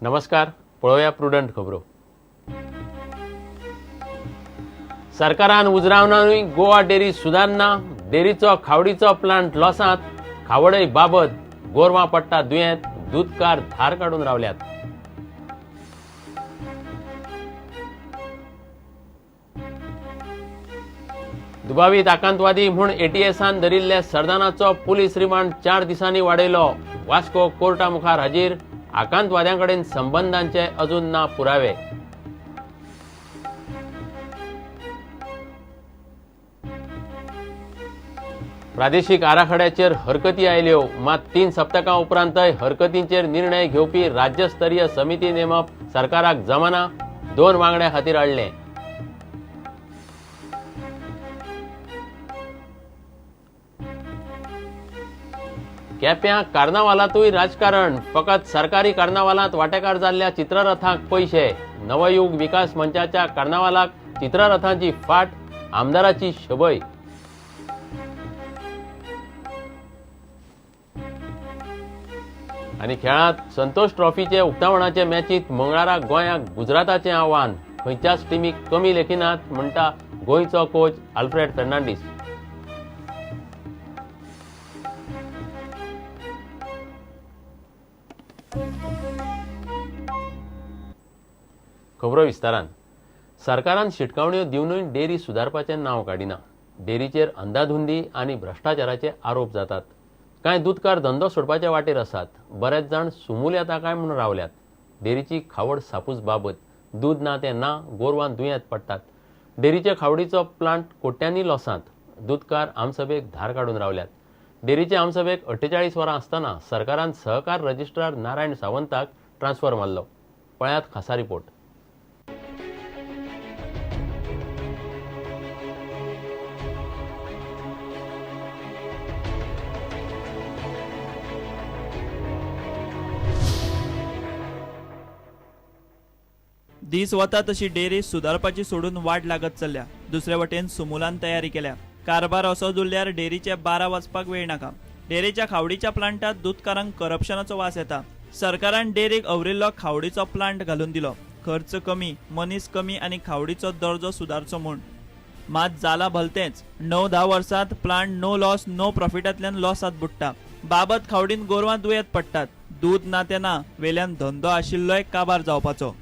नमस्कार, पळोवया प्रुडंट खबरो. सरकारान उजरावनानूय गोवा डेअरी सुदारना. डेअरीचो खावडीचो प्लांट लॉसांत, खावडय बाबत, गोरवां पडटा दुयेंत, दुदकार धार काडून रावल्यात. दुबावीत आकांतवादी म्हूण एटीएसान धरिल्ल्या सरदानाचो पुलीस रिमांड 4 दिसांनी वाडयलो. वास्को कोर्टा मुखार हाजीर. आकांतवाद्यां कडेन संबंदांचे अजून ना पुरावे. प्रादेशीक आराखड्याचेर हरकती आयल्यो, मात 3 सप्तकां उपरांतय हरकतींचेर निर्णय घेवपी राज्यस्तरीय समिती नेमप सरकाराक जमना. 2 वांगड्यां खातीर हाडलें. केप्यां कार्नावालांतूय राजकारण. फकत सरकारी कार्नावालांत वांटेकार जाल्ल्या चित्ररथांक पयशे. नवयुग विकास मंचाच्या कार्नावालाक चित्ररथांची फाट, आमदाराची शबय. आनी खेळांत संतोष ट्रॉफीचे उक्तावणाचे मॅचींत मंगळारा गोंयाक गुजराताचें आव्हान. खंयच्याच टिमीक कमी लेखिनात म्हणटा गोंयचो कोच आल्फ्रेड फेर्नांडीस. खबरो विस्तारान. सरकारान शिटकावण्यो दिवनूय डेअरी सुदारपाचें नांव काडिना. डेअरीचेर अंदाधुंदी आनी भ्रश्टाचाराचे आरोप जातात. कांय दुदकार धंदो सोडपाचे वाटेर आसात. बरेच जाण सुमूल येता काय म्हूण रावल्यात. डेअरीची खावड सापूच बाबत, दूद ना तें ना, गोरवां दुयेंत पडटात. डेअरीचे खावडीचो प्लांट कोट्यांनी लॉसांत. दुदकार आमसभेक धार काडून रावल्यात. डेअरीचे आमसभेक 48 वरां आसतना सरकारान सहकार रजिस्ट्रार नारायण सावंताक ट्रान्सफर मारलो. पळयात खासा रिपोर्ट. दीस वता तशी डेअरी सुदारपाची सोडून वाट लागत चल्ल्या. दुसरे वटेन सुमुलान तयारी केल्या. कारभार असो उरल्यार डेअरीचे 12 वाजपाक वेळ नाका. डेअरीच्या खावडीच्या प्लांटात दुदकारांक करप्शनाचो वास येता. सरकारान डेअरीक अवरिल्लो खावडीचो प्लांट घालून दिलो. खर्च कमी, मनीस कमी आनी खावडीचो दर्जो सुदारचो म्हूण. मात जाला भलतेंच. 9-10 वर्सांत प्लांट नो लॉस नो प्रॉफिटांतल्यान लॉसांत बुडटा. बाबत खावडीन गोरवां दुयेंत पडटात. दूद ना तें ना, वेल्यान धंदो आशिल्लोय काबार जावपाचो.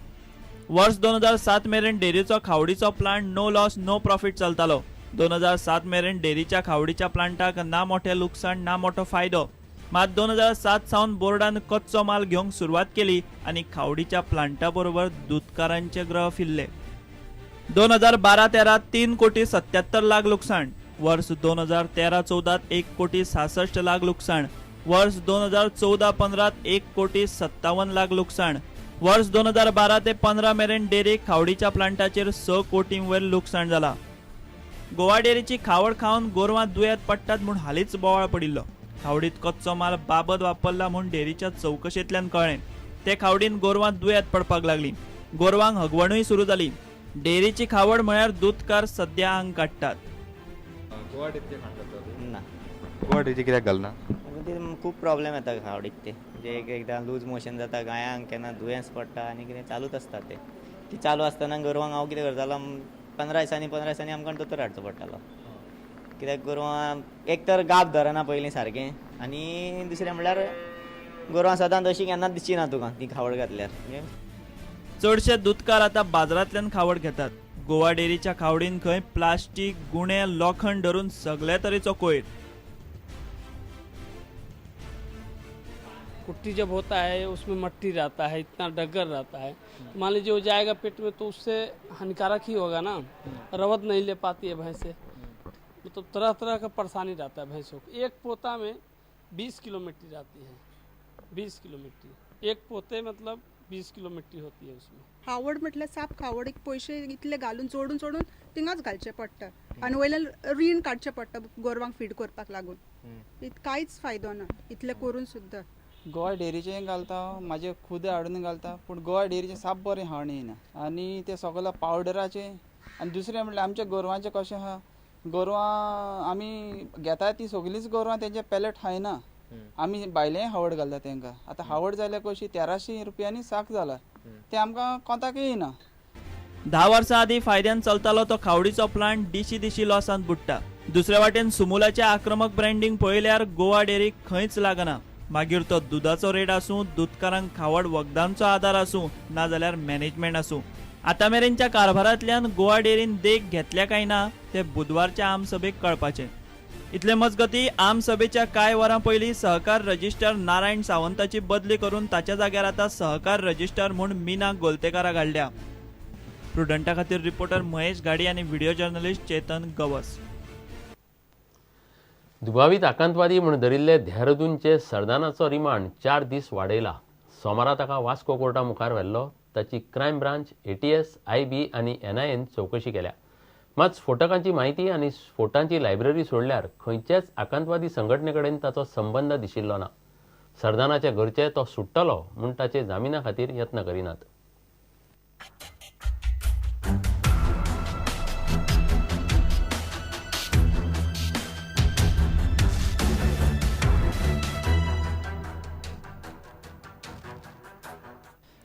वर्स 2007 मेरेन डेअरीचो खावडीचो plant no loss no profit चलतालो. 2007 मेरेन डेअरीच्या खावडीच्या प्लांटाक ना मोठें लुकसाण ना मोठो फायदो. मात 2007 सावन बोर्डान कच्चो माल घेवंक सुरवात केली आनी खावडीच्या प्लांटा बरोबर दुदकारांचे ग्रह फिरले. 2012-13 3,77,00,000 लुकसाण. वर्स 2013-14 1,66,00,000 लुकसाण. वर्स 2014-15 1,57,00,000 लुकसाण. वर्स 2012 ते 15 मेरेन डेअरीक खावडीच्या प्लांटाचेर 6 कोटी वयर लुकसाण जाला. गोवा डेअरीची खावड खावन गोरवां दुयेंत पडटात म्हूण हालींच बोवाळ पडिल्लो. खावडीत कच्चो माल बाबत वापरला म्हूण डेअरीच्या चवकशेंतल्यान कळ्ळें. ते खावडीन गोरवां दुयेंत पडपाक लागली. गोरवांक हगवणूय सुरू जाली. डेअरीची खावड म्हळ्यार दुदकार सद्या आंग काडटात. गोवा डेअरीचे खाण घालता ना? गोवा डेअरीचे कित्याक घालना? खूब प्रॉब्लेम येता खावडीक. ते म्हणजे एक एकदां लूज मोशन जाता गायांक, केन्ना दुयेंस पडटा आनी कितें चालूच आसता. ते ती चालू आसतना गोरवांक हांव कितें करतालो, 15 दिसांनी 15 दिसांनी आमकां दोतोर हाडचो पडटालो. कित्याक गोरवां एक तर गाब धरना पयलीं सारकें, आनी दुसरें म्हणल्यार गोरवां सदांच अशीं केन्नाच दिसची ना तुका ती खावड घातल्यार. चडशे दुदकार आतां बाजारांतल्यान खावड घेतात. गोवा डेअरीच्या खावडीन खंय प्लास्टीक, गुणे, लोखण धरून सगळे तरेचो कोयर. कुट्टी जब होता है उसमें मट्टी रहता है, इतना डगर रहता है, मान लीजिए वो जाएगा पेट में तो उससे हानिकारक ही होगा ना. रवत नहीं ले पाती है भैंसे, मतलब तरह तरह का परेशानी रहता है भैंसों को. एक पोता में 20 किलो मिट्टी रहती है, 20 किलो मिट्टी एक पोते, मतलब 20 किलो मिट्टी होती है उसमें. खावड म्हटल्यार साप खावडीक पयशे इतले घालून चोडून चोडून थिंगाच घालचे पडटा आनी वयल्यान रीण काडचें पडटा गोरवांक फीड करपाक लागून. कांयच फायदो ना इतलें करून सुद्दां. गोवा डेअरीचें घालता, म्हाजे खुद हाडून घालता, पूण गोवा डेअरीचें साप बरें खाण येयना आनी तें सगळें पावडराचें. आनी दुसरें म्हणल्यार आमच्या गोरवांचें कशें आहा, गोरवां आमी घेता ती सगळींच गोरवां तेंचे पेलेट खायना. आमी भायलें हावड घालता तांकां. आतां हावड जाल्यार कशी 1300 रुपयांनी साक जाला, ते आमकां कोंताक येयना. 10 वर्सां आदीं फायद्यान चलतालो तो खावडीचो प्लांट दिशी दिशी लॉसांत बुडटा. दुसरे वाटेन सुमुलाचें आक्रमक ब्रँडींग पळयल्यार गोवा डेअरीक खंयच लागना. मागीर तो दुदाचो रेट आसूं, दुदकारांक खावड वखदांचो आदार आसूं, नाजाल्यार मॅनेजमेंट आसूं. आतां मेरेनच्या कारभारांतल्यान गोवा डेअरीन देख घेतल्या काय ना ते बुधवारच्या आमसभेक कळपाचें. इतले मजगती आमसभेच्या कांय वरां पयलीं सहकार रजिस्ट्रार नारायण सावंताची बदली करून ताच्या जाग्यार आतां सहकार रजिस्ट्रार म्हूण मीना गोलतेकाराक हाडल्या. प्रुडंटा खातीर रिपोर्टर महेश घाडी आनी व्हिडिओ जर्नलिस्ट चेतन गवस. दुबावीत आकांतवादी म्हूण धरिल्ले देहरादूनचे सरदानाचो रिमांड 4 दीस वाडयला. सोमारा ताका वास्को कोर्टा मुखार व्हेल्लो. ताची क्रायम ब्रांच, एटीएस, आयबी आनी एनआयएन चवकशी केल्या. मात स्फोटकांची म्हायती आनी स्फोटांची लायब्ररी सोडल्यार खंयच्याच आकांतवादी संघटने कडेन ताचो संबंद दिशिल्लो ना. सरदानाच्या घरचे तो सुट्टलो म्हूण ताचे जामिना खातीर यत्न करिनात.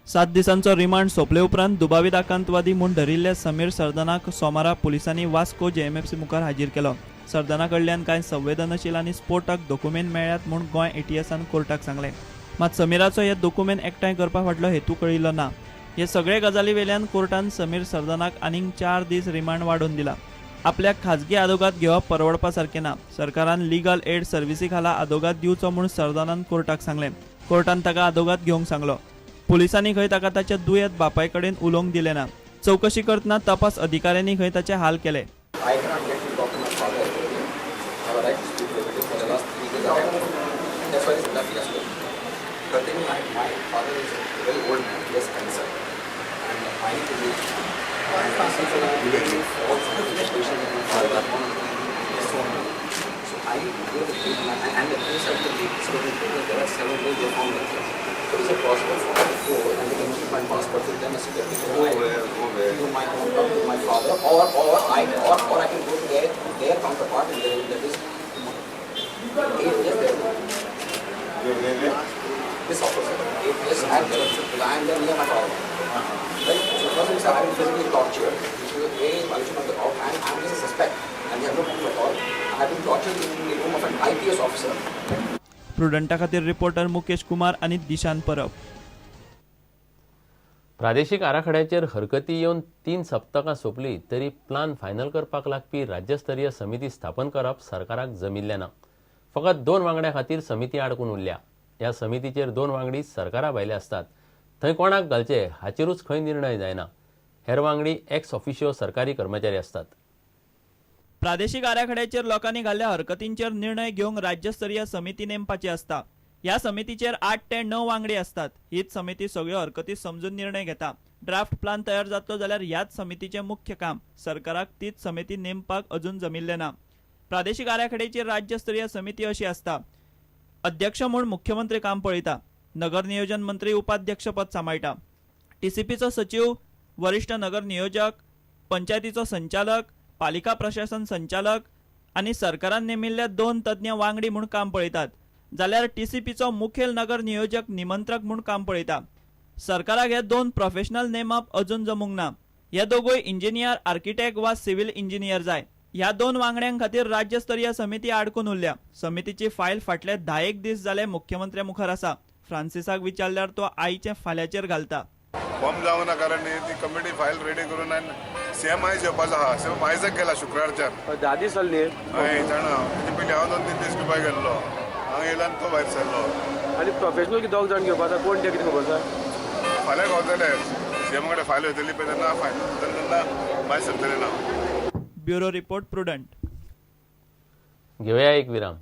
सात दिसांचो रिमांड सोंपले उपरांत दुबावीत आकांतवादी म्हूण धरिल्ल्या समीर सरदानाक सोमारा पुलिसांनी वास्को जेएमएफसी मुखार हाजीर केलो. सरदाना कडल्यान कांय संवेदनशील आनी स्फोटक दोकुमेंत मेळ्ळ्यात म्हूण गोंय एटीएसान कोर्टाक सांगलें. मात समीराचो हे दोकुमेंत एकठांय करपा फाटलो हेतू कळिल्लो ना. हे सगळे गजाली वेल्यान कोर्टान समीर सरदानाक आनीक 4 दीस रिमांड वाडोवन दिला. आपल्याक खाजगी आदोगाद घेवप परवडपा सारकें ना. सरकारान लिगल एड सर्विसी खाला आदोगाद दिवचो म्हूण सरदानान कोर्टाक सांगलें. कोर्टान ताका आदोगाद घेवंक सांगलो. पुलिसांनी खंय ताका ताच्या दुयेंत बापाय कडेन उलोवंक दिलें ना. चवकशी करतना तपास अधिकाऱ्यांनी खंय ताचे हाल केले. So is it possible for me to go and they can keep my passport with them as a to my hometown, to my father, or I can go to their counterpart and that is 8 years there. This officer, 8 years and I am there near my father. Right? So first thing is I have been physically tortured, which is a very violation of the law, and I am just a suspect and they have no proof at all. I have been tortured in the room of an IPS officer. प्रुडंटा खातीर reporter Mukesh Kumar आनी दिशान परब. प्रादेशीक आराखड्याचेर हरकती येवन 3 सप्तकां सोंपली तरी plan final करपाक लागपी राज्यस्तरीय समिती स्थापन करप सरकाराक जमिल्लें ना. फकत 2 वांगड्या खातीर समिती आडकून उरल्या. ह्या समितीचेर 2 वांगडी सरकारा भायले आसतात. थंय कोणाक घालचे हाचेरूच खंय निर्णय जायना. हेर वांगडी एक्स ऑफिशियो सरकारी कर्मचारी आसतात. प्रादेशीक आराखड्याचेर लोकांनी घाल्ल्या हरकतींचेर निर्णय घेवंक राज्यस्तरीय समिती नेमपाची आसता. ह्या समितीचेर 8 ते 9 वांगडी आसतात. हीच समिती सगळ्यो हरकती समजून निर्णय घेता. ड्राफ्ट प्लान तयार जातलो जाल्यार ह्याच समितीचें मुख्य काम. सरकाराक तीच समिती नेमपाक अजून जमिल्लें ना. प्रादेशीक आराखड्याची राज्यस्तरीय समिती अशी आसता. अध्यक्ष म्हूण मुख्यमंत्री काम पळयता. नगर नियोजन मंत्री उपाध्यक्षपद सांबाळटा. टीसीपीचो सचीव, वरिश्ठ नगर नियोजक, पंचायतीचो संचालक, पालिका प्रशासन संचालक आनी सरकारान नेमिल्ल्या 2 तज्ञ वांगडी म्हूण काम पळयतात. जाल्यार टीसीपीचो मुखेल नगर नियोजक निमंत्रक म्हूण काम पळयता. सरकाराक हे 2 प्रोफेशनल नेमप अजून जमूंक ना. हे दोगूय इंजिनियर, आर्किटेक्ट वा सिव्हिल इंजिनियर जाय. ह्या 2 वांगड्यां खातीर राज्यस्तरीय समिती आडकून उरल्या. समितीची फायल फाटले 10 दीस जाले मुख्यमंत्र्या मुखार आसा. फ्रांसिसाक विचारल्यार तो आयचे फाल्याचेर घालता. फॉर्म जावंक ना कारण ती कमिटी फायल रेडी करून सीएम आयज येवपाचो आहा. सीएम आयजक गेला शुक्रारच्यान. 10 दीस जाले न्ही. हय जाणा, तेचे पयलीं हांव 2-3 दीस दुबाय गेल्लो. हांगा येयला आनी तो भायर सरलो. आनी प्रोफेशनल दोग जाण घेवपाचो कोण ते कितें खबर आसा? फाल्यां गावतले सीएम कडेन फायल वयतली पळय तेन्ना फायल तेन्ना भायर सरतले ना. Bureau report, Prudent. घेवया एक विराम.